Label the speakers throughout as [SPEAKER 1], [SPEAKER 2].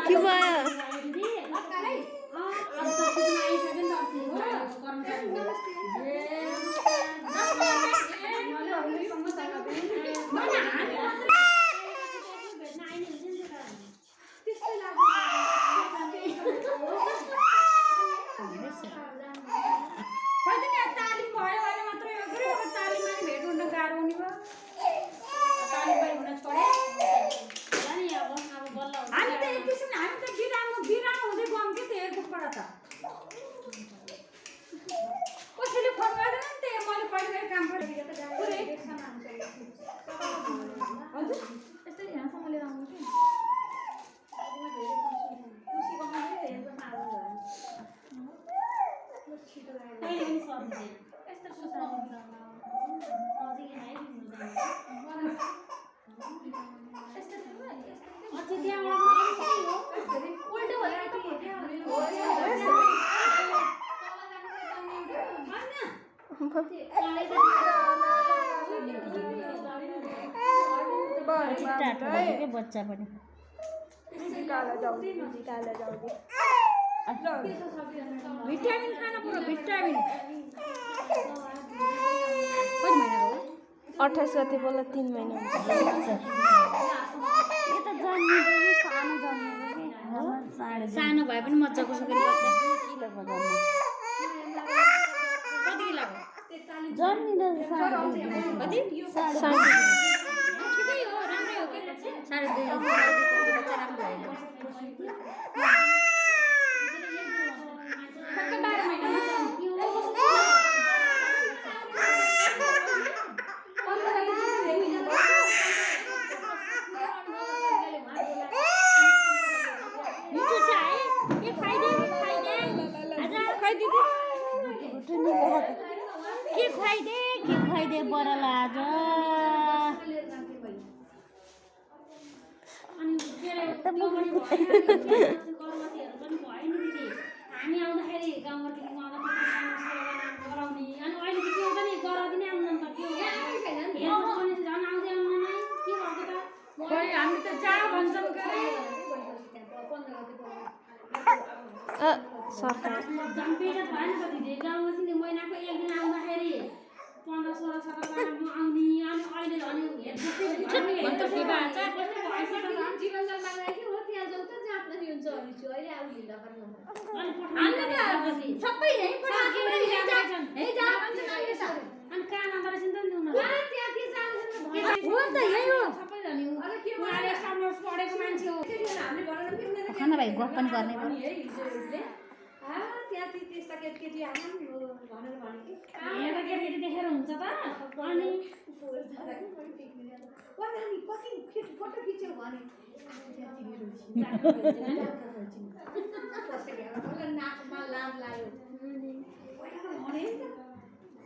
[SPEAKER 1] के भयो बच्चा पनि
[SPEAKER 2] भिटामिन खाना पुरो भिटामिन
[SPEAKER 1] 28 गते बोला 3 महिना हुन्छ
[SPEAKER 3] यो त जन्मिँदैन सानो जन्मेको के
[SPEAKER 2] सानो भए पनि मजाको छ गरी बच्चा
[SPEAKER 3] किलोको जन्म
[SPEAKER 2] कति लाग्यो
[SPEAKER 3] जन्मिँदैन
[SPEAKER 2] कति ठिकै हो राम्रै हो के 2.5 बच्चा राम्रो भयो पक्का 12 महिनामा
[SPEAKER 3] के खुवाइदे बराला आज
[SPEAKER 2] हामी आउँदाखेरि गाउँघरदेखि गराउने अनि अहिले के हुन्छ नि गराउँदिनै आउनु त के हो झन् आउँदै आउनु नै के भएको त हामी त जा भन्छौँ गरे
[SPEAKER 1] सरकार
[SPEAKER 2] झन् पेटा भएन त दिदी गाउँघरदेखि महिनाको एक दिन आउँदाखेरि 15, 16, 17 म आउने अनि अहिले झन् सबै यही अनि कहाँ नँदो रहेछ नि पढेको मान्छे हो
[SPEAKER 3] खाना भाइ गफ पनि गर्ने
[SPEAKER 2] केटी देखेर हुन्छ त अनि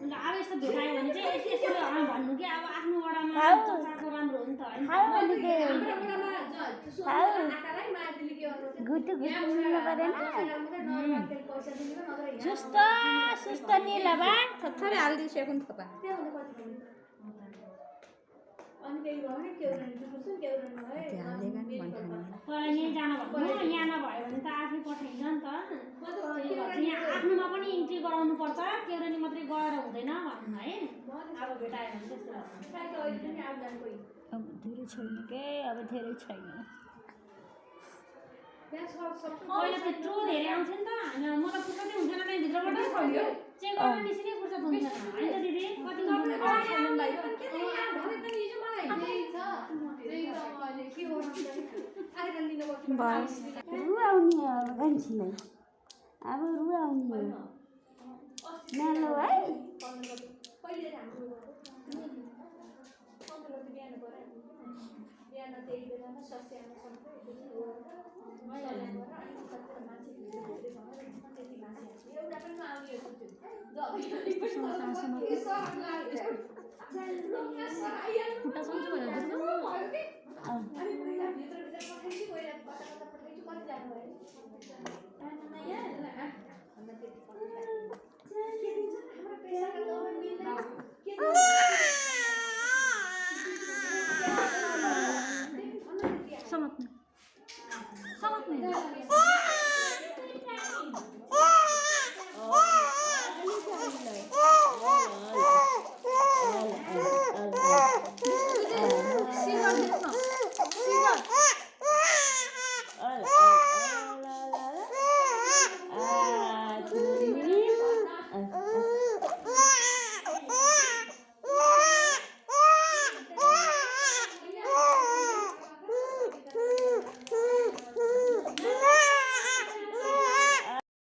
[SPEAKER 2] अब यस्तो भेटायो भने चाहिँ यस्तो भन्नु कि अब आफ्नो वडामा चर्चाको राम्रो हो नि त
[SPEAKER 3] सुस्त निला बा
[SPEAKER 2] थोरै हालिदिन्छु एक थोपा नि जानु भन्नु यहाँ नभयो भने त आफै पठाइन्छ नि त यहाँ आफ्नोमा पनि इन्ट्री गराउनु पर्छ केउरानी मात्रै गएर हुँदैन भन्नु है अब भेटायो भने त्यस्तो
[SPEAKER 3] अब धेरै छैन के अब धेरै छैन
[SPEAKER 2] अहिले त्यत्रो धेरै आउँछ नि त मलाई फुर्सदै हुन्थेन त्यही भित्रबाट चेक गर्न निस्किनै फुर्सद हुन्छ होइन त दिदी कति
[SPEAKER 3] बस रुवाउने अब मान्छेलाई अब रुवाउने नालो है नि